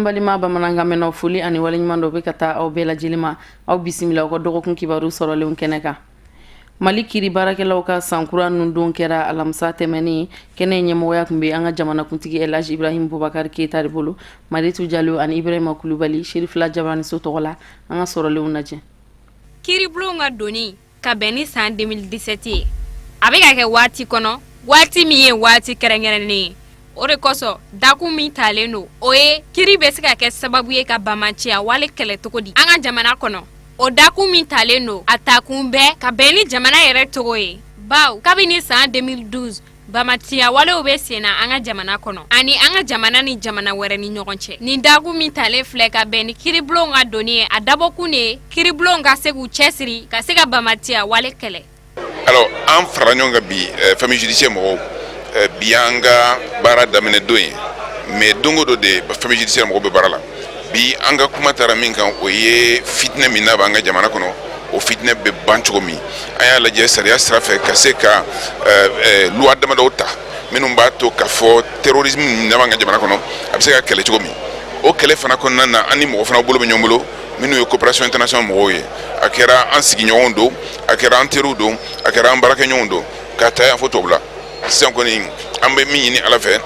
An balima bamanankan mɛnnaw, foli ani waleɲuman dɔ bɛ ka taa aw bɛɛ lajɛlen ma. Aw bisimila aw ka dɔgɔkun kibaru sɔrɔlenw kɛnɛ kan. Mali kiri baarakɛlaw ka sankura nundon kɛra alamisa tɛmɛnen. Kɛnɛ ɲɛmɔgɔya tun bɛ an ka jamanakuntigi Elhaji Ibrahim Boubacar Keita de bolo. Maritu Jalo ani Ibrahima Kulubali, Serifila Jabaniso tɔgɔ la, an ka sɔrɔlenw lajɛ. Kiiribulon ka donni ka bɛn ni san 2017 ye, a bɛ ka kɛ waati kɔnɔ, waati min ye waati kɛrɛnkɛrɛnnen ye. O de kosɔn, dakun min talen don, o ye kiri bɛ se ka kɛ sababu ye ka banbaanciya wale kɛlɛ cogo di an ka jamana kɔnɔ. O dakun min talen don, a takun bɛ ka bɛn ni jamana yɛrɛ cogo ye, bawo kabini san 2012, banbaanciya walew bɛ sen na an ka jamana kɔnɔ ani an ka jamana ni jamana wɛrɛ ni ɲɔgɔn cɛ. Nin dakun min talen filɛ ka bɛn ni kiiribulon ka donni ye, a dabɔkun de ye kiiribulon ka se k'u cɛsiri ka se ka banbaanciya wale kɛlɛ. Alors, an farala ɲɔgɔn kan bi, famille judiciaire mɔgɔw. Bi y'an ka baara daminɛ don ye, mais don o don de famille judiciaire mɔgɔw bɛ baara la. Bi, an ka kuma taara min kan, o ye fitinɛ min n'a b'an ka jamana kɔnɔ, o fitinɛ bɛ ban cogo min. An y'a lajɛ sariya sira fɛ ka se ka loi damadɔw ta minnu b'a to k'a fɔ terrorisme min n'a b'an ka jamana kɔnɔ, a bɛ se ka kɛlɛ cogo min. O kɛlɛ fana kɔnɔna na, an ni mɔgɔ fana bolo bɛ ɲɔgɔn bolo minnu ye coopération internationale mɔgɔw ye. A kɛra an sigiɲɔgɔnw don, a kɛra an teriw don, a kɛra an baarakɛɲɔgɔnw don, ka taa yan fo tubabula. Sisan kɔni, an bɛ min ɲini Ala fɛ,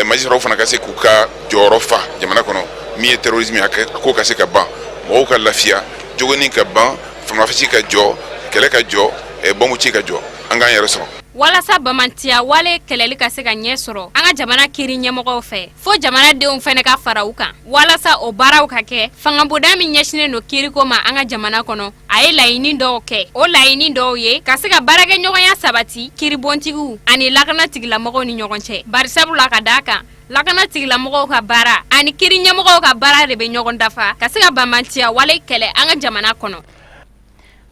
magistrats fana ka se k'u ka jɔyɔrɔ fa jamana kɔnɔ. Min ye terrorisme ye, a ko ka se ka ban, mɔgɔw ka lafiya, jogoni ka ban, faamafisi ka jɔ, kɛlɛ ka jɔ, bɔnbu ci ka jɔ, an k'an yɛrɛ sɔrɔ. Walasa banbaanciya wale kɛlɛli ka se ka ɲɛ sɔrɔ an ka jamana kiri ɲɛmɔgɔw fɛ, fo jamanadenw fana ka fara u kan walasa o baaraw ka kɛ. Fangabonda min ɲɛsinnen don kiriko ma an ka jamana kɔnɔ, a ye laɲini dɔw kɛ. O laɲini dɔw ye ka se ka baarakɛɲɔgɔnya sabati kiribontigiw ani lakana tigilamɔgɔw ni ɲɔgɔn cɛ, barisabula ka d'a kan lakana tigilamɔgɔw ka baara ani kiri ɲɛmɔgɔw ka baara de bɛ ɲɔgɔn dafa ka se ka banbaanciya wale kɛlɛ an ka jamana kɔnɔ.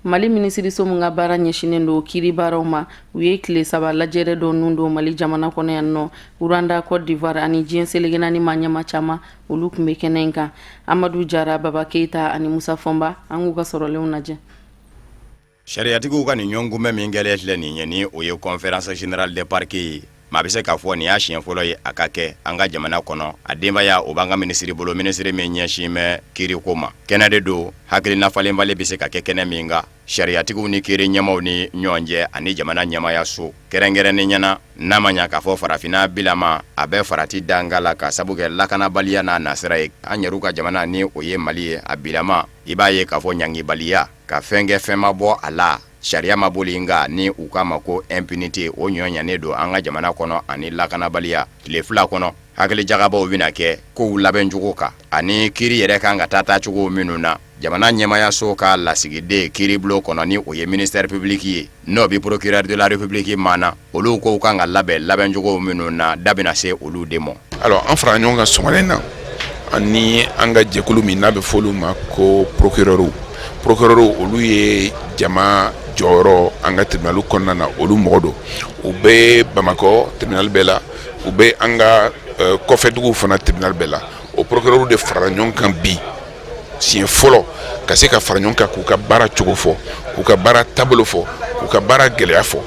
Mali minisiriso min ka baara ɲɛsinnen don kiri baaraw ma, u ye tile 3 lajɛrɛ dɔ nun don Mali jamana kɔnɔ yan nɔ. Rwanda, Côte d'Ivoire ani diɲɛ seleke naani maa ɲɛmaa caman, olu tun bɛ kɛnɛ in kan. Amadu Jara, Baba Keyita ani Musa Fɔnba, an k'u ka sɔrɔlenw lajɛ. Sariyatigiw ka nin ɲɔgɔnkunbɛn min kɛlen filɛ nin ye, ni o ye conférence générale des parquets ye, maa bɛ se k'a fɔ nin y'a siɲɛ fɔlɔ ye a ka kɛ an ka jamana kɔnɔ. A denbaya, o b'an ka minisiri bolo, minisiri min ɲɛsin bɛ kiiriko ma. Kɛnɛ de don, hakilina falenfalen bɛ se ka kɛ kɛnɛ min kan sariyatigiw ni kiiri ɲɛmaaw ni ɲɔgɔn cɛ ani jamana ɲɛmaayaso kɛrɛnkɛrɛnnenya na. N'a ma ɲa k'a fɔ farafinna bilama a bɛ farati danga la ka sabu kɛ lakanabaliya n'a nasira ye, an yɛrɛw ka jamana, ni o ye Mali ye, a bilama i b'a ye k'a fɔ ɲangibaliya ka fɛn kɛ, fɛn ma bɔ a la, sariya ma boli nka ni u k'a ma ko impunité, o ɲɔ ɲanen don an ka jamana kɔnɔ ani lakanabaliya. Tile 2 kɔnɔ, hakilijagabɔw bɛna kɛ kow labɛncogo kan ani kiiri yɛrɛ kan ka taa taacogo minnu na. Jamana ɲɛmayaso ka lasigiden kiiribulon kɔnɔ, ni o ye ministère public ye, n'o bɛ procureur de la République maana, olu kow kan ka labɛn labɛncogo minnu na, da bɛna se olu de ma. Alors, an fara ɲɔgɔn kan sɔgɔmada in na ani an ka jɛkulu min n'a bɛ fɔ olu ma ko procureur. Procureur, olu ye jama jɔyɔrɔ an ka tribunal kɔnɔna na. Olu mɔgɔ don, u bɛ Bamakɔ tribunal bɛɛ la, u bɛ an ka kɔfɛduguw fana tribunal bɛɛ la. O procureur de farala ɲɔgɔn kan bi siɲɛ fɔlɔ ka se ka fara ɲɔgɔn kan k'u ka baara cogo fɔ, k'u ka baara taabolo fɔ, k'u ka baara gɛlɛya fɔ.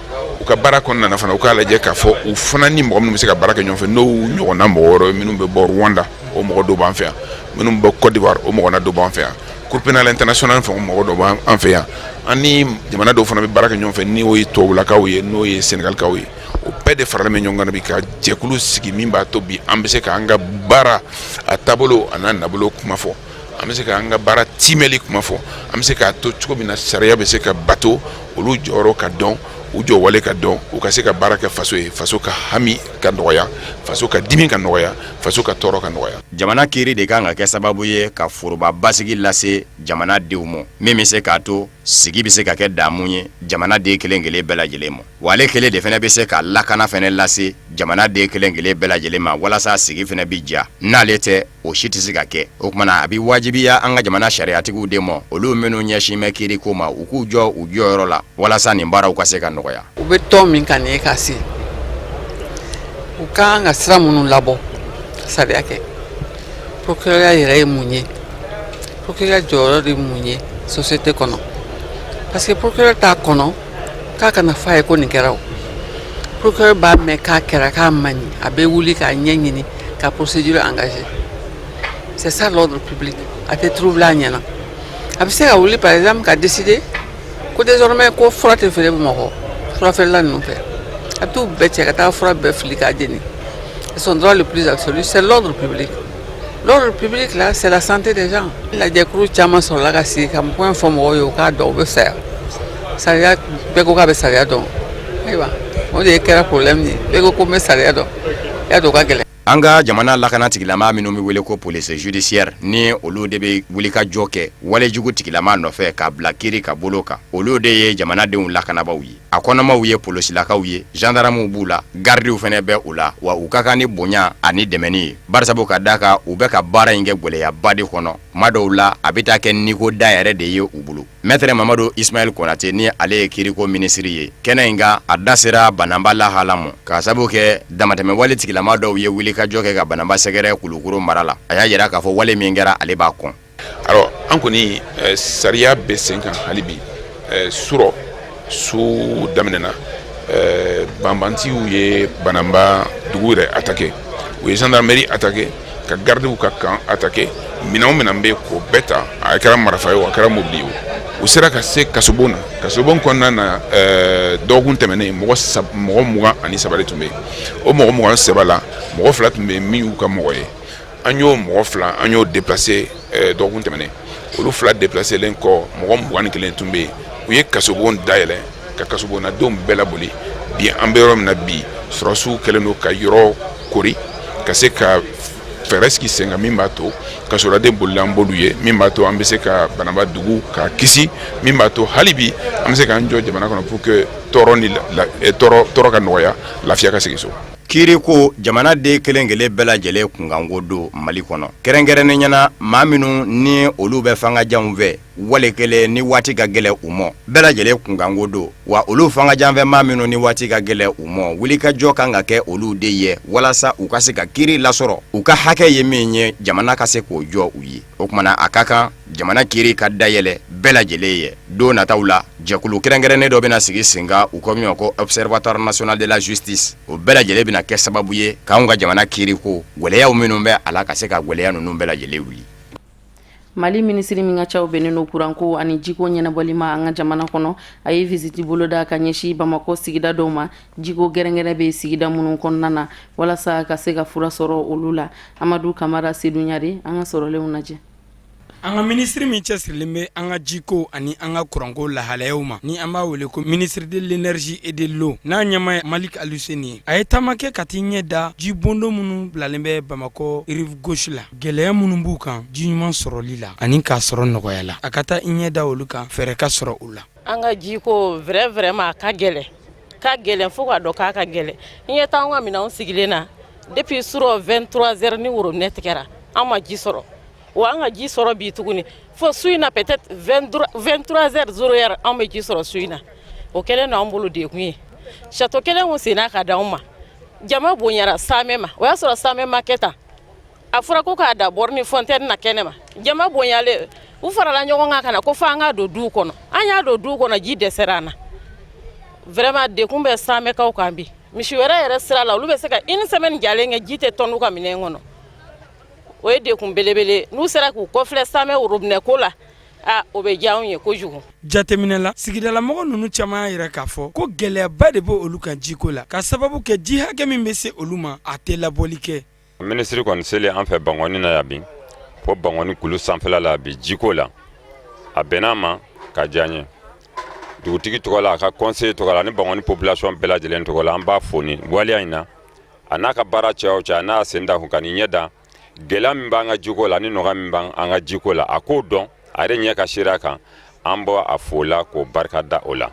U ka baara kɔnɔna na fana, u k'a lajɛ k'a fɔ u fana ni mɔgɔ minnu bɛ se ka baara kɛ ɲɔgɔn fɛ, n'o ɲɔgɔnna mɔgɔ wɛrɛ ye minnu bɛ bɔ Rwanda, o mɔgɔ dɔw b'an fɛ yan, minnu bɛ Côte d'Ivoire, o mɔgɔna dɔw b'an fɛ yan, Cour pénale internationale fɛ, o mɔgɔ dɔw b'an fɛ yan. An ni jamana dɔw fana bɛ baara kɛ ɲɔgɔn fɛ, n'o ye tubabulakaw ye, n'o ye Sénégalkaw ye. O bɛɛ de faralen bɛ ɲɔgɔn kan bi ka jɛkulu sigi min b'a to bi an bɛ se k'an ka baara a taabolo a n'a nabolo kuma fɔ, an bɛ se k'an ka baara timɛli kuma fɔ, an bɛ se k'a to cogo min na sariya bɛ se ka bato, olu jɔyɔrɔ ka dɔn, u jɔ wale ka dɔn, u ka se ka baara kɛ faso ye, faso ka hami ka nɔgɔya, faso ka dimi ka nɔgɔya, faso ka tɔɔrɔ ka nɔgɔya. Jamana kiiri de kan ka kɛ sababu ye ka foroba basigi lase jamana denw ma, min bɛ se k'a to sigi bɛ se ka kɛ damu ye jamana den kelen kelen bɛɛ lajɛlen ma. Wa ale kelen de fana bɛ se ka lakana fana lase jamana den kelen kelen bɛɛ lajɛlen ma walasa sigi fana bɛ diya. N'ale tɛ, o si tɛ se ka kɛ. O tuma na, a bɛ wajibiya an ka jamana sariyatigiw de ma, olu minnu ɲɛsin bɛ kiiriko ma, u k'u jɔ u jɔyɔrɔ la walasa nin baaraw ka se ka nɔgɔya. U bɛ tɔn min kan nin ye ka se u ka kan ka sira minnu labɔ, sariya kɛ, procureur yɛrɛ ye mun ye, procureur jɔyɔrɔ de ye mun ye société kɔnɔ, parce que procureur t'a kɔnɔ k'a kana f'a ye ko nin kɛra. O procureur b'a mɛn k'a kɛra, k'a man ɲi, a bɛ wuli k'a ɲɛ ɲini ka procédure engagée. C'est ça l'ordre public. A tɛ troubler a ɲɛna. A bɛ se ka wuli, par exemple, ka décider ko désormais ko fura tɛ feere Bamakɔ furafeerela ninnu fɛ. A bɛ t'u bɛɛ cɛ ka taa fura bɛɛ fili k'a jeni. C'est son droit le plus absolu, c'est l'ordre public. L'ordre public là, c'est la santé des gens. Lajɛkuru caman sɔrɔla ka sigi ka point fɔ mɔgɔw ye, u k'a dɔn u bɛ fisaya. Sariya, bɛɛ ko k'a bɛ sariya dɔn. Ayiwa, o de kɛra problème ye. Bɛɛ ko ko n bɛ sariya dɔn. I y'a dɔn o ka gɛlɛn. An ka jamana lakana tigilama minnu bɛ wele ko police judiciaire, ni olu de bɛ wulikajɔ kɛ walejugu tigilama nɔfɛ k'a bila kiiri ka bolo kan, olu de ye jamanadenw lakanabaw ye. A kɔnɔmaw ye polosilakaw ye, gendarmew b'u la, gardiw fana bɛ u la, wa u ka kan ni bonya ani dɛmɛni ye, barisabu ka da kan u bɛ ka baara in kɛ gɛlɛyaba de kɔnɔ. Kuma dɔw la, a bɛ taa kɛ niko da yɛrɛ de ye u bolo. Maître Mamadu Ismaël Konate, ni ale ye kiiriko minisiri ye, kɛnɛ in kan, a da sera Bananba lahala ma, k'a sababu kɛ damatɛmɛwale tigilama dɔw ye wulikajɔ kɛ ka Bananba sɛgɛrɛ Kulukoro mara la. A y'a jira k'a fɔ wale min kɛra, ale b'a kɔn. Alors, an kɔni, sariya bɛ sen kan hali bi. Surɔ su daminɛna, banbantiw ye Bananba dugu yɛrɛ attaqué, u ye gendarmerie attaqué, ka gardiw ka camp attaqué. Minɛn o minɛn bɛ yen, k'o bɛɛ ta. A kɛra marifa ye o, a kɛra mobili ye o, u sera ka se kasobon na. Kasobon kɔnɔna na, dɔgɔkun tɛmɛnen, mɔgɔ 23 de tun bɛ yen. O mɔgɔ 23 la, mɔgɔ fila tun bɛ yen min y'u ka mɔgɔ ye. An y'o mɔgɔ fila, an y'o déplacé dɔgɔkun tɛmɛnen. Olu fila déplacélen kɔ, mɔgɔ 21 tun bɛ yen. U ye kasobon dayɛlɛ ka kasobonnadenw bɛɛ laboli. Bi, an bɛ yɔrɔ min na bi, sɔrɔsiw kɛlen don ka yɔrɔ kori ka se ka fɛɛrɛ sigi sen kan min b'a to kasoladen bolila an b'olu ye, min b'a to an bɛ se ka Banaba dugu k'a kisi, min b'a to hali bi an bɛ se k'an jɔ jamana kɔnɔ pour que tɔɔrɔ ni tɔɔrɔ ka nɔgɔya, lafiya ka segin so. Kiiriko, jamana den kelen kelen bɛɛ lajɛlen kunkanko don Mali kɔnɔ, kɛrɛnkɛrɛnnen ɲɛna maa minnu ni olu bɛ fangajanw fɛ, wale kelen ni waati ka gɛlɛ u ma, bɛɛ lajɛlen kunkanko don. Wa olu fangajanfɛ maa minnu ni waati ka gɛlɛ u ma, wulikajɔ kan ka kɛ olu de ye walasa u ka se ka kiiri lasɔrɔ, u ka hakɛ ye min ye, jamana ka se k'o jɔ u ye. O kumana, a ka kan jamana kiiri ka dayɛlɛ bɛɛ lajɛlen ye. Don nataw la, jɛkulu kɛrɛnkɛrɛnnen dɔ bɛna sigi sen kan, u ko min ko Observatoire national de la justice. O bɛɛ lajɛlen bɛna kɛ sababu ye k'anw ka jamana kiiri ko gɛlɛyaw minnu bɛ a la, ka se ka gɛlɛya ninnu bɛɛ lajɛlen wuli. Mali minisiri min ka caw bɛnnen don kuranko ani jiko ɲɛnabɔli ma an ka jamana kɔnɔ, a ye visite boloda ka ɲɛsin Bamakɔ sigida dɔw ma, jiko gɛrɛngɛrɛ bɛ sigida minnu kɔnɔna na, walasa ka se ka fura sɔrɔ olu la. Amadu Kamara Seduɲare, an ka sɔrɔlenw lajɛ. An ka minisiri min cɛsirilen bɛ an ka jiko ani an ka kuranko lahalayaw ma, ni an b'a wele ko ministre de l'énergie et de l'eau, n'a ɲɛmaa ye Malik Aluseni ye, a ye taama kɛ ka t'i ɲɛ da ji bondo minnu bilalen bɛ Bamakɔ rive gauche la, gɛlɛya minnu b'u kan ji ɲuman sɔrɔli la ani k'a sɔrɔ nɔgɔya la. A ka taa i ɲɛ da olu kan, fɛɛrɛ ka sɔrɔ u la. An ka jiko, vrai vraiment, a ka gɛlɛn, ka gɛlɛn fo ka dɔn k'a ka gɛlɛn. I ɲɛ t'anw ka minɛnw sigilen na depuis surɔ 23 heures ni robinet tigɛra, an ma ji sɔrɔ. Wa an ka ji sɔrɔ bi tuguni fo su in na, peut-être 23 heures 0 heure an bɛ ji sɔrɔ su in na. O kɛlen don an bolo dekun ye. Château kelen kun senna ka d'anw ma, jama bonyara Samɛ ma. O y'a sɔrɔ Samɛ ma kɛ tan. A fɔra ko k'a da borne fontaine na kɛnɛ ma, jama bonyalen, u farala ɲɔgɔn kan ka na ko fo an k'a don duw kɔnɔ. An y'a don duw kɔnɔ, ji dɛsɛra an na. Vraiment, dekun bɛ Samɛkaw kan bi. Misi wɛrɛ yɛrɛ sira la, olu bɛ se ka une semaine jalen kɛ, ji tɛ tɔn u ka minɛn kɔnɔ. O ye dekun belebele. N'u sera k'u kɔfilɛ Samɛ robinet ko la, a o bɛ diya anw ye kojugu. Jateminɛ la, sigidalamɔgɔ ninnu caman y'a yira k'a fɔ ko gɛlɛyaba de bɛ olu kan jiko la, ka sababu kɛ ji hakɛ min bɛ se olu ma, a tɛ labɔli kɛ. Minisiri kɔni selen an fɛ Bankɔni na yan bi, fo Bankɔni kulu sanfɛla la bi, jiko la, a bɛn'a ma ka diya n ye. Dugutigi tɔgɔ la, a ka conseiller tɔgɔ la, ani Bankɔni population bɛɛ lajɛlen tɔgɔ la, an b'a fo ni waleya in na. A n'a ka baara cɛ o cɛ, a n'a sen da kun ka nin ɲɛ da gɛlɛya min b'an ka jiko la ni nɔgɔya min b'an ka jiko la, a k'o dɔn, a yɛrɛ ɲɛ ka seere a kan. An bɔ a fo la k'o barika da o la.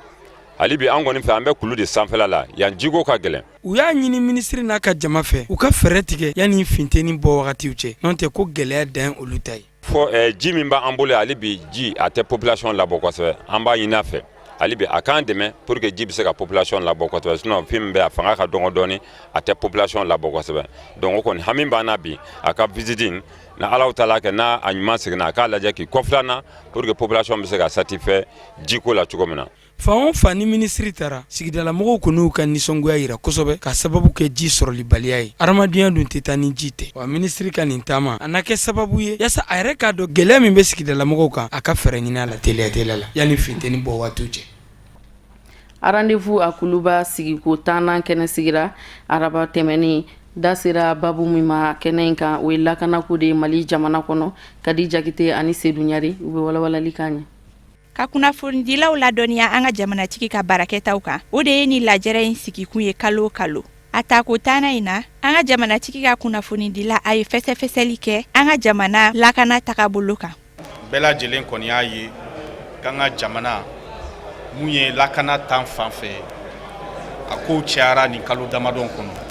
Hali bi, an kɔni fɛ, an bɛ kulu de sanfɛla la yan, jiko ka gɛlɛn. U y'a ɲini minisiri n'a ka jama fɛ, u ka fɛɛrɛ tigɛ yanni funteni bɔ wagatiw cɛ, n'o tɛ ko gɛlɛya dan olu ta ye. Fɔ ji min b'an bolo, hali bi ji a tɛ population labɔ kosɛbɛ. An b'a ɲini a fɛ hali bi, a k'an dɛmɛ pour que ji bɛ se ka population labɔ kosɛbɛ. Sinon fɛn min bɛ, a fanga ka dɔgɔ dɔɔni, a tɛ population labɔ kosɛbɛ. Donc o kɔni hami b'an na bi. A ka visite na, Ala taala kɛ n'a a ɲuman seginna, a k'a lajɛ k'i kɔfilɛ na pour que population bɛ se ka satisfait jiko la cogo min na. Fan o fan ni minisiri taara, sigidalamɔgɔw kɔni y'u ka nisɔngoya jira kosɛbɛ ka sababu kɛ ji sɔrɔlibaliya ye. Hadamadenya dun tɛ taa ni ji tɛ. Wa minisiri ka nin taama, a na kɛ sababu ye yaasa a yɛrɛ k'a dɔn gɛlɛya min bɛ sigidalamɔgɔw kan, a ka fɛɛrɛ ɲini a la teliya teliya la yanni funteni bɔ waatiw cɛ. Rendez-vous à Kuluba sigiko 10nan kɛnɛ sigira araba tɛmɛnen. Da sera babu min ma kɛnɛ in kan, o ye lakanako de ye Mali jamana kɔnɔ. Kadi Jakite ani Sedu Ɲari, u bɛ walawalali k'an ye. Ka kunnafonidilaw ladɔnniya an ka jamanatigi ka baarakɛtaw kan, o de ye nin lajɛrɛ in sigikun ye kalo o kalo. A tako 10nan in na, an ka jamanatigi ka kunnafonidila a ye fɛsɛfɛsɛli kɛ an ka jamana lakana tagabolo kan. Bɛɛ lajɛlen kɔni y'a ye k'an ka jamana mun ye lakana ta fan fɛ, a kow cayara nin kalo damadɔ kɔnɔ.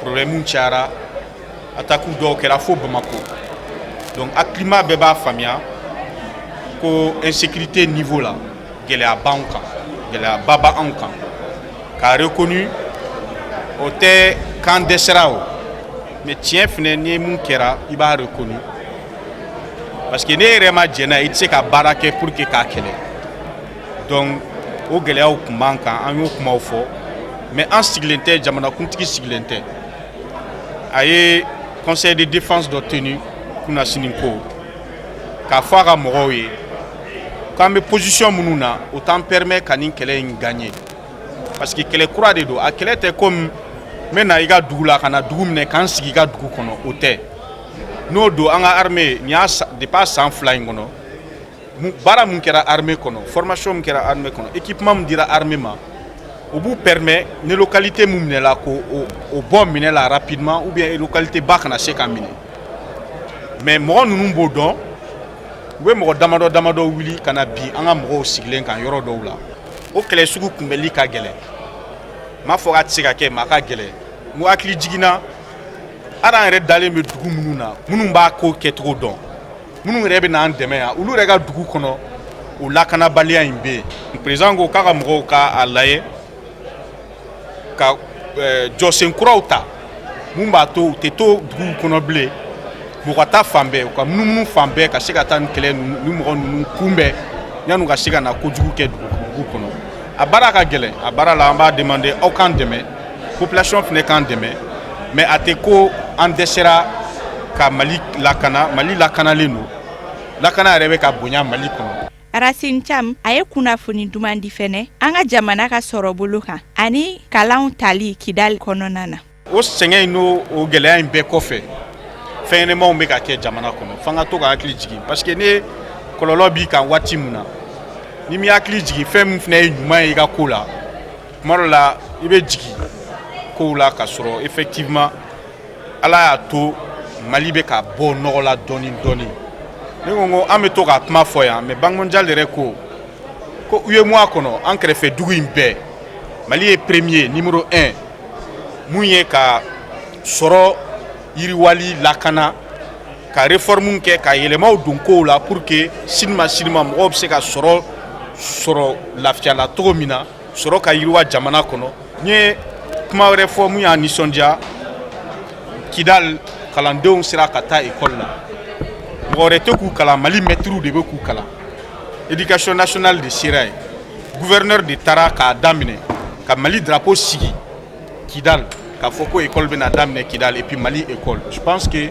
Problème cayara, attaque dɔw kɛra fo Bamakɔ. Donc hakilima bɛɛ b'a faamuya ko insécurité niveau la, gɛlɛya b'anw kan, gɛlɛyaba b'anw kan. K'a reconnu, o tɛ k'an dɛsɛra o, mais tiɲɛ fɛnɛ ni mun kɛra, i b'a reconnu, parce que ne yɛrɛ ma jɛn n'a ye, i tɛ se ka baara kɛ pour que k'a kɛlɛ. Donc o gɛlɛyaw tun b'an kan, an y'o kumaw fɔ, mais an sigilen tɛ, jamanakuntigi sigilen tɛ. A ye conseil de défense dɔ tenu kunasini ko k'a fɔ a ka mɔgɔw ye k'an bɛ position minnu na, o t'an permet ka nin kɛlɛ in gagner, parce que kɛlɛ kura de don. A kɛlɛ tɛ komi n bɛ na i ka dugu la ka na dugu minɛ k'an sigi i ka dugu kɔnɔ, o tɛ. N'o don, an ka armée nin y'a depuis a san 2 in kɔnɔ, baara mun kɛra armée kɔnɔ, formation mun kɛra armée kɔnɔ, équipement mun dira armée ma, o b'u permet ni localité mun minɛla, ko o bɔ minɛ la rapidement, ou bien localité ba kana se ka minɛ. Mais mɔgɔ ninnu b'o dɔn, u bɛ mɔgɔ damadɔ damadɔ wuli ka na bin an ka mɔgɔw sigilen kan yɔrɔ dɔw la. O kɛlɛ sugu kunbɛli ka gɛlɛn. N m'a fɔ k'a tɛ se ka kɛ, mais a ka gɛlɛn. N ko hakili jiginna, hali an yɛrɛ dalen bɛ dugu minnu na, minnu b'a ko kɛcogo dɔn, minnu yɛrɛ bɛ n'an dɛmɛ yan, olu yɛrɛ ka dugu kɔnɔ, o lakanabaliya in bɛ yen. Président ko k'a ka mɔgɔw ka a lajɛ ka jɔsen kuraw ta mun b'a to u tɛ to duguw kɔnɔ bilen, u ka taa fan bɛɛ, u ka munumunu fan bɛɛ, ka se ka taa nin kɛlɛ ni mɔgɔ ninnu kunbɛn yan'u ka se ka na kojugu kɛ dugu kɔnɔ. A baara ka gɛlɛn. A baara la, an b'a demander aw k'an dɛmɛ, population fana k'an dɛmɛ, mais a tɛ ko an dɛsɛra ka Mali lakana. Mali lakanalen don, lakana yɛrɛ bɛ ka bonya Mali kɔnɔ. Racine Thiam a ye kunnafoni duman di fɛnɛ an ka jamana ka sɔrɔbolo kan ani kalanw tali Kidali kɔnɔna na. O sɛgɛn in n'o o gɛlɛya in bɛɛ kɔfɛ, fɛn ɲɛnɛmaw bɛ ka kɛ jamana kɔnɔ. F'an ka to ka hakili jigin, parce que ne kɔlɔlɔ b'i kan waati min na, n'i m'i hakili jigin fɛn min fana ye ɲuman ye i ka ko la, tuma dɔ la i bɛ jigin kow la. Ka sɔrɔ effectivement Ala y'a to Mali bɛ ka bɔ nɔgɔ la dɔɔni dɔɔni. Ne ko n ko an bɛ to ka kuma fɔ yan, mais Banque mondiale yɛrɛ ko ko UEMOA kɔnɔ, an kɛrɛfɛ dugu in bɛɛ, Mali ye premier, numéro 1 mun ye ka sɔrɔ yiriwali lakana, ka réforme kɛ, ka yɛlɛmaw don kow la pour que sini ma sini ma mɔgɔw bɛ se ka sɔrɔ sɔrɔ lafiya la cogo min na, sɔrɔ ka yiriwa jamana kɔnɔ. N ye kuma wɛrɛ fɔ mun y'a nisɔndiya: Kidal kalandenw sera ka taa ekɔli la, mɔgɔ wɛrɛ tɛ k'u kalan, Mali mɛtiriw de bɛ k'u kalan. Éducation nationale de sera yen, gouverneur de taara k'a daminɛ, ka Mali drapeau sigi Kidal, k'a fɔ ko école bɛna daminɛ Kidal, et puis Mali école. Je pense que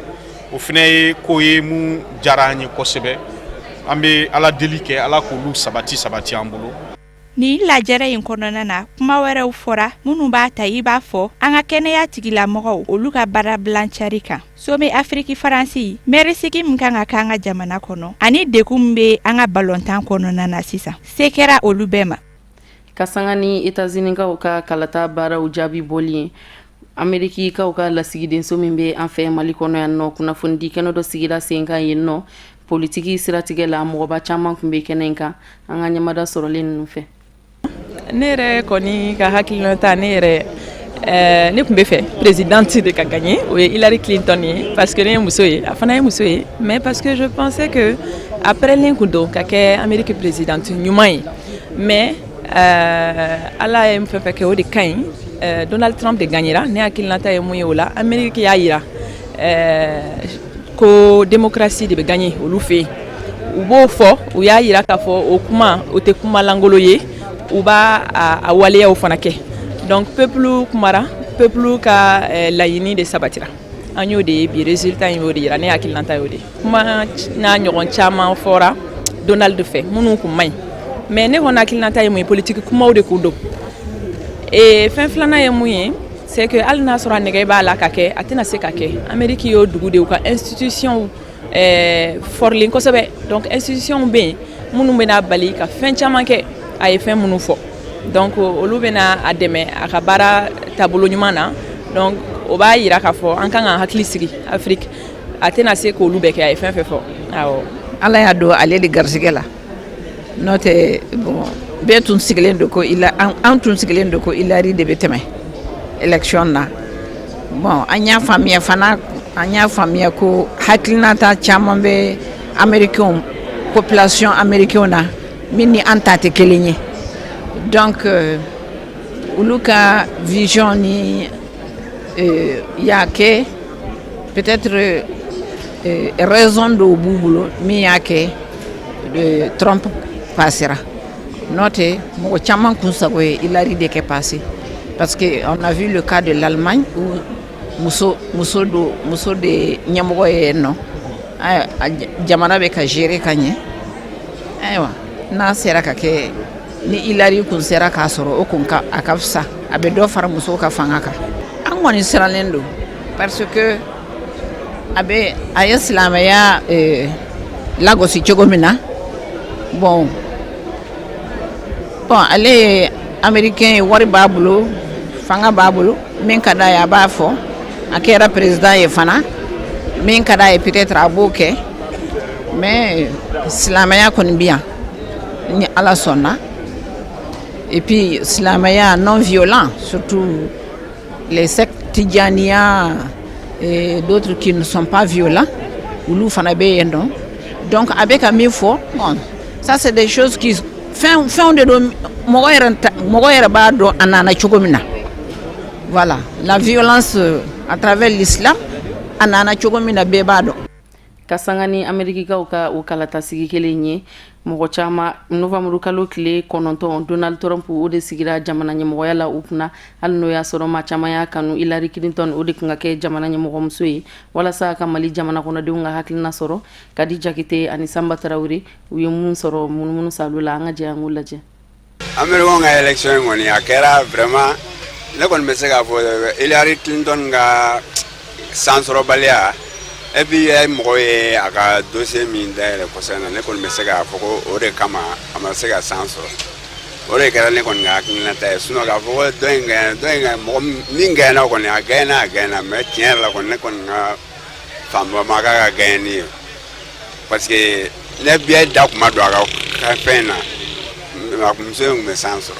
o fana ye ko ye mun diyara an ye kosɛbɛ. An bɛ Ala deli kɛ, Ala k'olu sabati sabati an bolo. Nin lajɛrɛ in kɔnɔna na, kuma wɛrɛw fɔra minnu b'a ta i b'a fɔ an ka kɛnɛya tigilamɔgɔw, olu ka baarabilan cari kan, sommet Afiriki Faransi, mɛrisigi min kan ka kɛ an ka jamana kɔnɔ, ani degun min bɛ an ka balontan kɔnɔna na sisan. Se kɛra olu bɛɛ ma. Ka sanga ni Etazinikaw ka kalata baaraw jaabi bɔli ye, Amerikikaw ka lasigidenso min bɛ an fɛ Mali kɔnɔ yan nɔ, kunnafonidi kɛnɛ dɔ sigira sen kan yen nɔ. Politiki siratigɛ la, mɔgɔba caman tun bɛ kɛnɛ in kan. An ka ɲɛmada sɔrɔlen ninnu fɛ. Ne yɛrɛ kɔni ka hakilinata, ne yɛrɛ ne tun bɛ fɛ présidente de ka gagner, o ye Hillary Clinton ye, parce que ne ye muso ye, a fana ye muso ye, mais parce que je pensais que a prêtlen kun don ka kɛ Amérique présidente ɲuman ye. Mais Ala ye fɛn fɛn kɛ, o de ka ɲi. Donald Trump de gagnera. Ne hakilinata ye mun ye o la, Amérique y'a yira ko démocratie de bɛ gagner olu fɛ yen. U b'o fɔ, u y'a yira k'a fɔ o kuma, o tɛ kuma lankolon ye, u b'a a waleyaw fana kɛ. Donc peuple kumara, peuple ka laɲini de sabatira. An y'o de ye bi, résultat in y'o de yira. Ne hakilinata y'o de ye. Kuma n'a ɲɔgɔn caman fɔra Donald fɛ minnu kun man ɲi, mais ne kɔni hakilinata ye mun ye? Politique kumaw de kun don. E fɛn filanan ye mun ye? C'est que hali n'a sɔrɔ a nɛgɛ b'a la ka kɛ, a tɛna se ka kɛ. Amérique y'o dugu de, u ka institution fɔrilen kosɛbɛ. Donc institution bɛ yen minnu bɛna bali ka fɛn caman kɛ a ye fɛn minnu fɔ. Donc olu bɛna a dɛmɛ a ka baara taabolo ɲuman na. Donc o b'a yira k'a fɔ an kan k'an hakili sigi Afrique, a tɛna se k'olu bɛɛ kɛ a ye fɛn fɛn fɔ, awɔ. Ala y'a don ale de garisɛgɛ la, n'o tɛ, bon, bɛɛ tun sigilen don ko an tun sigilen don ko Hillary de bɛ tɛmɛ élection na. Bon, an y'a faamuya fana, an y'a faamuya ko hakilinata caman bɛ américain, population américain na, min ni an ta tɛ kelen ye. Donc olu ka vision ni y'a kɛ, peut-être raison dɔw b'u bolo min y'a kɛ Trump passera. N'o tɛ, mɔgɔ caman kun sago ye Hillary de kɛ passer, parce que on a vu le cas de l'Allemagne où muso do, muso de ɲɛmɔgɔ ye yen nɔ, jamana bɛ ka gérer ka ɲɛ. Ayiwa, n'a sera ka kɛ ni Hillary kun sera k'a sɔrɔ, o kun ka a ka fisa, a bɛ dɔ fara musow ka fanga kan. An kɔni sirannen don parce que a bɛ a ye silamɛya lagosi cogo min na. Bon, ale ye américain ye, wari b'a bolo, fanga b'a bolo, min ka d'a ye a b'a fɔ. A kɛra président ye fana, min ka d'a ye peut-être a b'o kɛ. Mais silamɛya kɔni bi yan ni Ala sɔnna. Et puis silamɛya non violent, surtout les sectes Tidjaniya et d'autres qui ne sont pas violents, olu fana bɛ yen nɔ. Donc a bɛ ka min fɔ, bon, ça c'est des choses qui fɛn fɛnw de don, mɔgɔ yɛrɛ b'a dɔn a nana cogo min na. Voilà, la violence à travers l'islam, a nana cogo min na, bɛɛ b'a dɔn. Ka sanga ni Amerikikaw ka o kalatasigi kelen ye, mɔgɔ caman, novanburu kalo tile 9, Donald Trump o de sigira jamana ɲɛmɔgɔya la u kunna, hali n'o y'a sɔrɔ maa caman y'a kanu Hillary Clinton o de kun ka kɛ jamana ɲɛmɔgɔmuso ye. Walasa ka Mali jamana kɔnɔdenw ka hakilina sɔrɔ, Kadi Jakite ani Sanba Tarawele, u ye mun sɔrɔ munumunu salo la, an ka jɛ an k'o lajɛ. Américain ka élection in kɔni, a kɛra vraiment, ne kɔni bɛ se k'a fɔ Hillary Clinton ka sansɔrɔbaliya, et puis mɔgɔ ye a ka dossier min dayɛlɛ kɔsɛbɛ na, ne kɔni bɛ se k'a fɔ ko o de kama a ma se ka san sɔrɔ. O de kɛra ne kɔni ka hakilinata ye. Sinon k'a fɔ ko dɔ in gagné, dɔ in gagné, mɔgɔ min gagné kɔni, a gagné, a gagné, mais tiɲɛ yɛrɛ la kɔni, ne kɔni ka faamuya ma k'a ka gagné ni ye, parce que ne bɛɛ da kun ma don a ka fɛn na, muso in tun bɛ san sɔrɔ.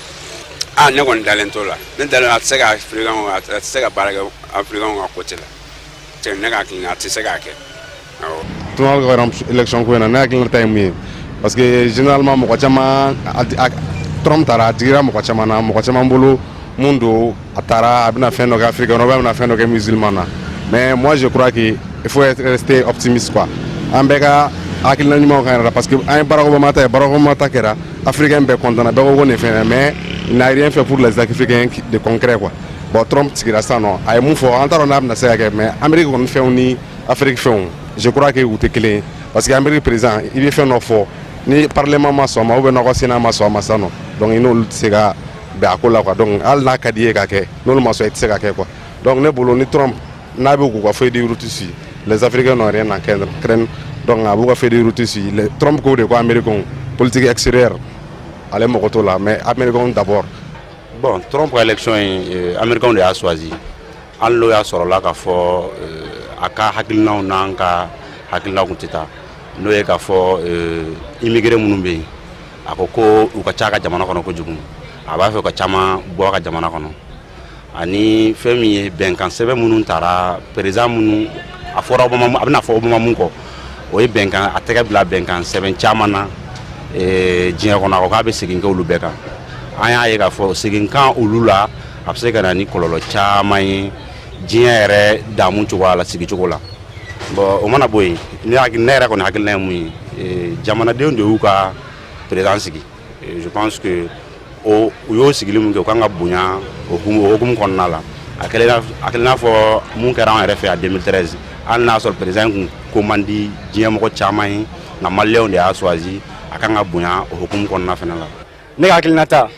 Ah, ne kɔni dalen t'o la. Ne dalen, a tɛ se ka africain, a tɛ se ka baara kɛ africain ka côté la. Ne ka hakilina, a tɛ se k'a kɛ, awɔ. Donald ka élection ko in na, ne hakilinata ye mun ye? Parce que généralement mɔgɔ caman, Trump taara, a digira mɔgɔ caman na, mɔgɔ caman bolo mun don, a taara, a bɛna fɛn dɔ kɛ africain na ou bien a bɛna fɛn dɔ kɛ musulman na. Mais moi je crois que il faut rester optimiste quoi. An bɛɛ ka hakilina ɲumanw kan yɛrɛ, parce que an ye Barack Obama ta ye, Barack Obama ta kɛra, africain bɛɛ content na, bɛɛ ko ko nin fɛn, mais il n'a rien fait pour les Africains de concret quoi. Bon, Trump sigira sisan nɔ, a ye mun fɔ, an t'a dɔn n'a bɛna se ka kɛ, mais Amérique kɔni fɛnw ni Afrique fɛnw, je crois que u tɛ kelen ye, parce que Amérique président, i bɛ fɛn dɔ fɔ ni parlement ma sɔn a ma ou bien n'aw ka sénat ma sɔn a ma sisan nɔ, donc i n'olu tɛ se ka bɛn a ko la quoi. Donc hali n'a ka di i ye ka kɛ, n'olu ma sɔn, i tɛ se ka kɛ quoi. Donc ne bolo, ni Trump n'a bɛ k'u ka feuille de route suit, les Africains n'ont rien à craindre. Donc a b'u ka feuille de route suit. Trump ko de ko Américains politique extérieure, ale mɔgɔ t'o la, mais Américains d'abord. Bon, Trump ka élection in, Américains de y'a choisi, hali n'o y'a sɔrɔla k'a fɔ a ka hakilinaw n'an ka hakilinaw kun tɛ taa. N'o ye k'a fɔ immigré minnu bɛ yen, a ko ko u ka ca a ka jamana kɔnɔ kojugu, a b'a fɛ ka caman bɔ a ka jamana kɔnɔ. Ani fɛn min ye bɛnkan sɛbɛn minnu taara, président minnu a fɔra Obama, a bɛna fɔ Obama mun kɔ, o ye bɛnkan a tɛgɛ bila bɛnkan sɛbɛn caman na diɲɛ kɔnɔ, a ko k'a bɛ segin kɛ olu bɛɛ kan. An y'a ye k'a fɔ segin kan olu la, a bɛ se ka na ni kɔlɔlɔ caman ye diɲɛ yɛrɛ damu cogoya la, sigicogo la. Bon, o mana bɔ yen, ne yɛrɛ kɔni hakilina ye mun ye? Jamanadenw de y'u ka président sigi. Je pense que o u y'o sigili mun kɛ, u kan ka bonya o hukumu kɔnɔna la. A kɛlen n'a fɔ mun kɛra an yɛrɛ fɛ yan 2013, hali n'a sɔrɔ président kun ko man di diɲɛ mɔgɔ caman ye, nka maliyɛnw de y'a choisi. A kan ka bonya o hukumu kɔnɔna fana la. Ne ka hakilinata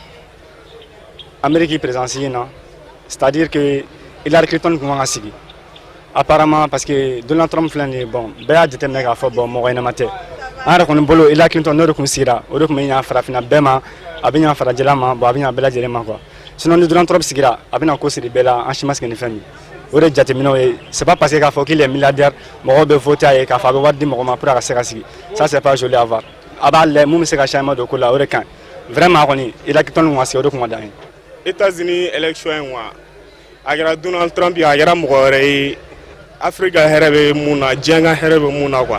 Amérique présidence in na, c'est à dire que Hillary Clinton tun kan ka sigi apparemment, parce que Donald Trump filɛ nin ye, bon, bɛɛ y'a jateminɛ k'a fɔ, bon, mɔgɔ ɲɛnama tɛ. An yɛrɛ kɔni bolo, Hillary Clinton, n'o de tun sigira, o de tun bɛ ɲa farafinna bɛɛ ma, a bɛ ɲa farajɛla ma, bon, a bɛ ɲa bɛɛ lajɛlen ma, quoi. Sinon ni Donald Trump sigira, a bɛna ko siri bɛɛ la, an si ma sigi ni fɛn min. O de jateminɛw ye. C'est pas parce que k'a fɔ qu'il est milliardaire, mɔgɔw bɛ voter a ye, k'a fɔ a bɛ wari di mɔgɔ ma pour a ka se ka sigi. Ça, c'est pas joli à voir. A b'a lajɛ mun bɛ se ka changement don ko la, o de ka ɲi vraiment. Kɔni, Hillary Clinton tun ka sigi, o de tun ka d'an ye. États-Unis élection in wa, a kɛra Donald Trump ye, a kɛra mɔgɔ wɛrɛ ye, Afrique ka hɛrɛ bɛ mun na, diɲɛ ka hɛrɛ bɛ mun na, quoi,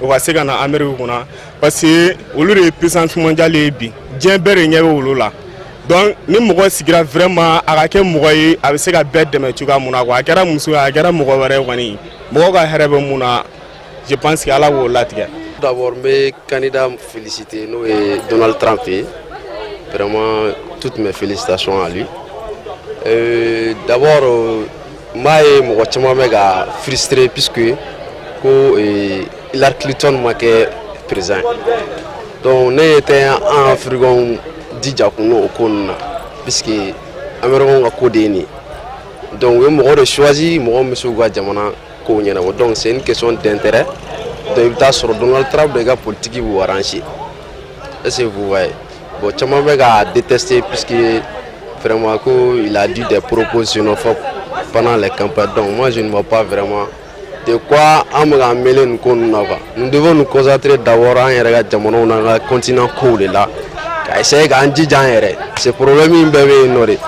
o ka se ka na Amérique kunna, parce que olu de ye puissance mondiale ye bi, diɲɛ bɛɛ de ɲɛ bɛ olu la. Donc ni mɔgɔ sigira, vraiment, a ka kɛ mɔgɔ ye a bɛ se ka bɛɛ dɛmɛ cogoya mun na, quoi. A kɛra muso ye, a kɛra mɔgɔ wɛrɛ ye kɔni, mɔgɔw ka hɛrɛ bɛ mun na, je pense que Ala b'o latigɛ. D'abord, n bɛ candidat féliciter, n'o ye Donald Trump ye. Vraiment, toutes mes félicitations à lui. D'abord, n b'a ye mɔgɔ caman bɛ ka frustré puisque ko Hillary Clinton ma kɛ président. Donc ne tɛ an Africains jija kun o ko ninnu na, puisque Américains ka ko de ye nin ye. Donc u ye mɔgɔ de choisi, mɔgɔ min bɛ se k'u ka jamana kow ɲɛnabɔ. Donc c'est une question d'intérêt. Donc i bɛ taa sɔrɔ Donald Trump de ka politique b'u arranger. Est-ce que vous voyez? Bon, caman bɛ k'a détester puisque vraiment ko il a dit des propos xénophobes pendant les campagnes. Donc moi, je ne vois pas vraiment de quoi an bɛ k'an mêler nin ko ninnu na, quoi. Nous devons nous concentrer d'abord an yɛrɛ ka jamanaw n'an ka continent kow de la, ka essayer k'an jija an yɛrɛ. Ce problème in bɛɛ bɛ yen nɔ de.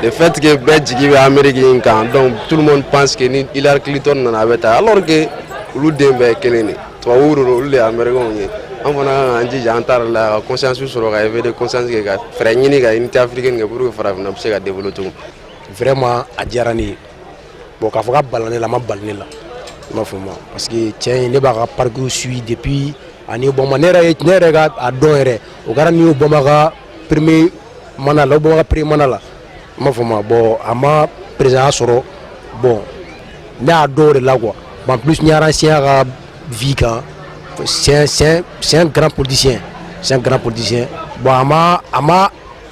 Le fait que bɛɛ jigi bɛ Amérique in kan, donc tout le monde pense que ni Hillary Clinton nana, a bɛ taa, alors que olu den bɛɛ ye kelen de. Tubabuw de don, olu de ye Américains ye. An fana kan k'an jija an ta yɛrɛ la, ka conscience sɔrɔ, ka éveil de conscience kɛ, ka fɛɛrɛ ɲini ka unité africaine kɛ pour que farafinna bɛ se ka développer cogo min. Vraiment, a diyara ne ye. Bon, k'a fɔ k'a balila ne la, a ma bali ne la, i m'a faamu, parce que cɛ in, ne b'a ka parcours suit depuis ani Obama. Ne yɛrɛ ka a dɔn yɛrɛ, o kɛra ni Obama ka premier mandat la, Obama ka premier mandat la, i m'a faamu. Bon, a ma président sɔrɔ. Bon, ne y'a dɔn o de la, quoi. Bon, en plus n y'a renseigné a ka vie kan. C'est un grand politicien, c'est un grand politicien. Bon, a ma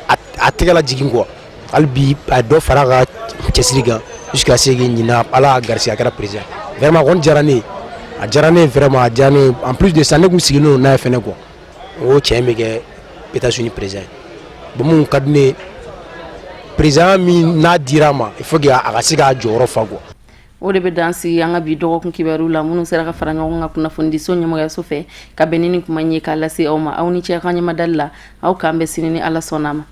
a tɛgɛ lajigin, quoi. Hali bi, a ye dɔ fara a ka cɛsiri kan jusqu'à ce que ɲinan, Ala y'a garisɛgɛ, a kɛra président. Vraiment, a kɔni diyara ne ye, a diyara ne ye vraiment, a diyara ne ye. En plus de ça, ne kun sigilen don n'a ye fɛnɛ, quoi. N ko cɛ in bɛ kɛ États-Unis président ye. Bon, mun ka di ne ye, président min n'a dira a ma, il faut que a ka se k'a jɔyɔrɔ fa, quoi. O de bɛ dan sigi an ka bi dɔgɔkun kibaru la, minnu sera ka fara ɲɔgɔn kan kunnafonidiso ɲɛmɔgɔyaso fɛ ka bɛn ni nin kuma in ye k'a lase aw ma. Aw ni cɛ ka ɲɛmadali la, aw k'an bɛn sini ni Ala sɔnna a ma.